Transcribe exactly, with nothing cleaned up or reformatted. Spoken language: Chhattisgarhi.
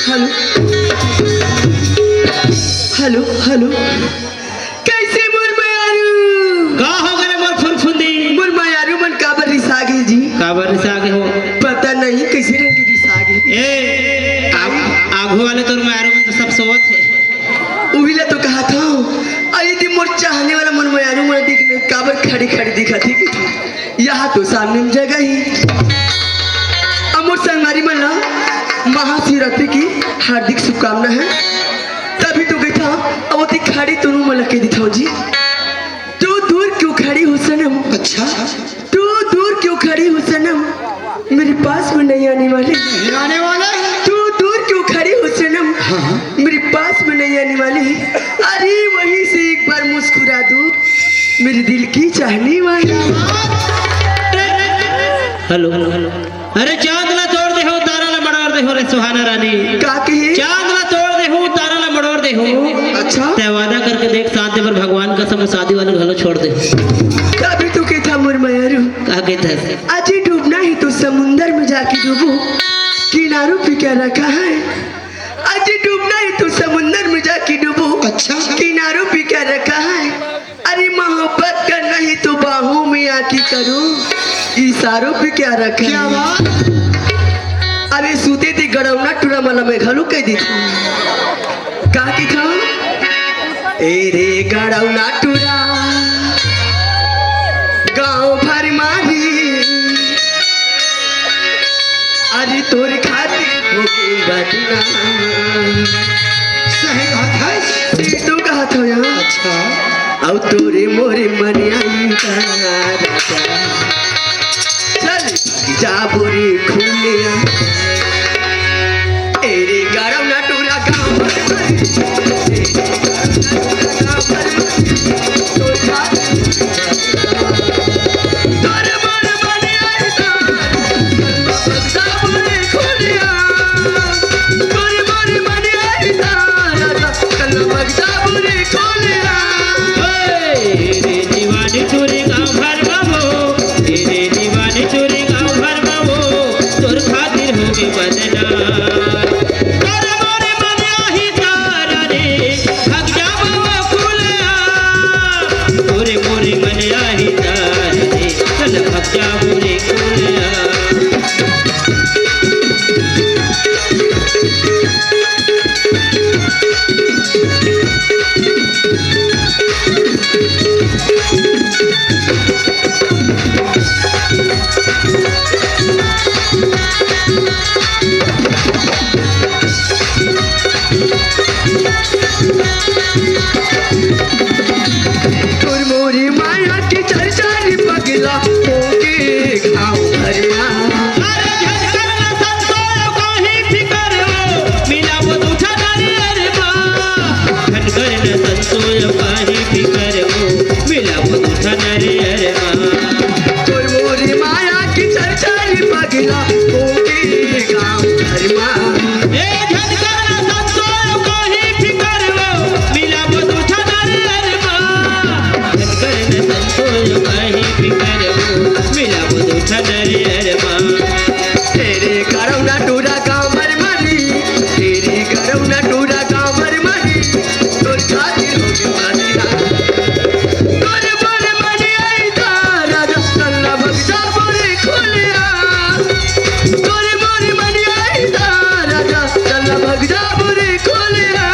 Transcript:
Hello, hello, hello. कइसे मोर मयारू? का हो गे रे मोर फुनफुंदी? मोर मयारू मन काबर रिसा गे जी? काबर रिसा गे हो? पता नहीं कइसे रंग के रिसा गे। ए, आग-, आगू वाले तोर मयारू मन तो सब सोवत हे। उही ला तो कहत हंव, अरे दी मोर चाहने वाला मोर मयारू मन दिख काबर खड़ी खड़ी दिखत हे। यहाँ तो सामने में जगह ही। अब मोर संगवारी मन ला महाशिवरात्रि की हार्दिक शुभकामना है। तभी तो गई था, अब ओती खड़ी तुनू मन ला कह देथंव जी। तू दूर क्यों खड़ी हो सनम? अच्छा। तू दूर क्यों खड़ी हो सनम? मेरे पास में नहीं आने वाली। नहीं आने वाला है। तू दूर क्यों खड़ी हो सनम? हाँ। मेरे पास में नहीं आने वाली। अरे वहीं से एक बार मुस्कुरा दो, मेरे दिल की चाहने वाली। Hello, hello, hello. अरे चांद ला तोड़ दे हो, तारा ला मड़ोर दे हो रे सुहाना रानी। का कहे? चांद ला तोड़ दे हो, तारा ला मड़ोर दे हो। अच्छा। तैं वादा करके देख, साथ दे बर भगवान कसम, शादी वाले घलो छोड़ दे। तभी तो कहत हंव मोर मयारू। का कहत हस? अजी डूबना है तो समुंदर में जाके डूबो, किनारों पे क्या रखा है? अजी डूबना है तो समुंदर में जाके डूबो। अच्छा। किनारों पे क्या रखा है? अरे मोहब्बत करना है तो बाहों में आके करो, इशारों पे क्या रखा है? क्या बात? अरे सूते ती गड़ौना टूरा मन ला मैं घलो कह देथंव। का कहत हंव? ए रे गड़ौना टूरा, गांव भर मारी, अरे तोर खातिर हो गे बदनाम। सही कहत हस। तू कहत हस यार। अच्छा। अउ तोरे मोरे मन आई तारा। चल जा बुरी खुलिया। ए रे गड़ौना टूरा गांव भर मारी। तोर मोर मन आई तारा। जा बुरी खुलिया। तोर मोर मन आई तारा। कल बगदा बुरी खोलिया। ओए, रे दीवानी टूरी गांव भर बाबो, रे दीवानी टूरी गांव भर बाबो, तोर खातिर हो गे बदनाम। तोर मोर मन आही तारा रे, भग जा बाबो खुलिया। तोर मोर मन आही तारा रे, चल भग जा बुरी खुलिया। तोर मोरी माया के चर्चा रे पगला होके गाँव भर मा। अरे झन कर न संतोय काहीं फिकर वो, मिलाबो दू ठन अरे अरे मा। झन कर न संतोय काहीं फिकर वो, मिलाबो दू ठन अरे अरे मा। तोर मोरी माया के चर्चा रे पगला होके गाँव भर मा। ए झन कर न संतोय काहीं फिकर वो, मिलाबो दू ठन अरे अरे मा। झन कर न संतोय काहीं फिकर वो, मिलाबो दू ठन अरे अरे मा। ए रे गड़ौना टूरा गाँव भर मारी, ए रे गड़ौना टूरा गाँव भर मारी, तोर खातिर हो गे बदनाम। तोर मोर मन आई तारा, चल भग जा बुरी खुलिया। तोर मोर मन आई तारा, चल भग जा बुरी खुलिया।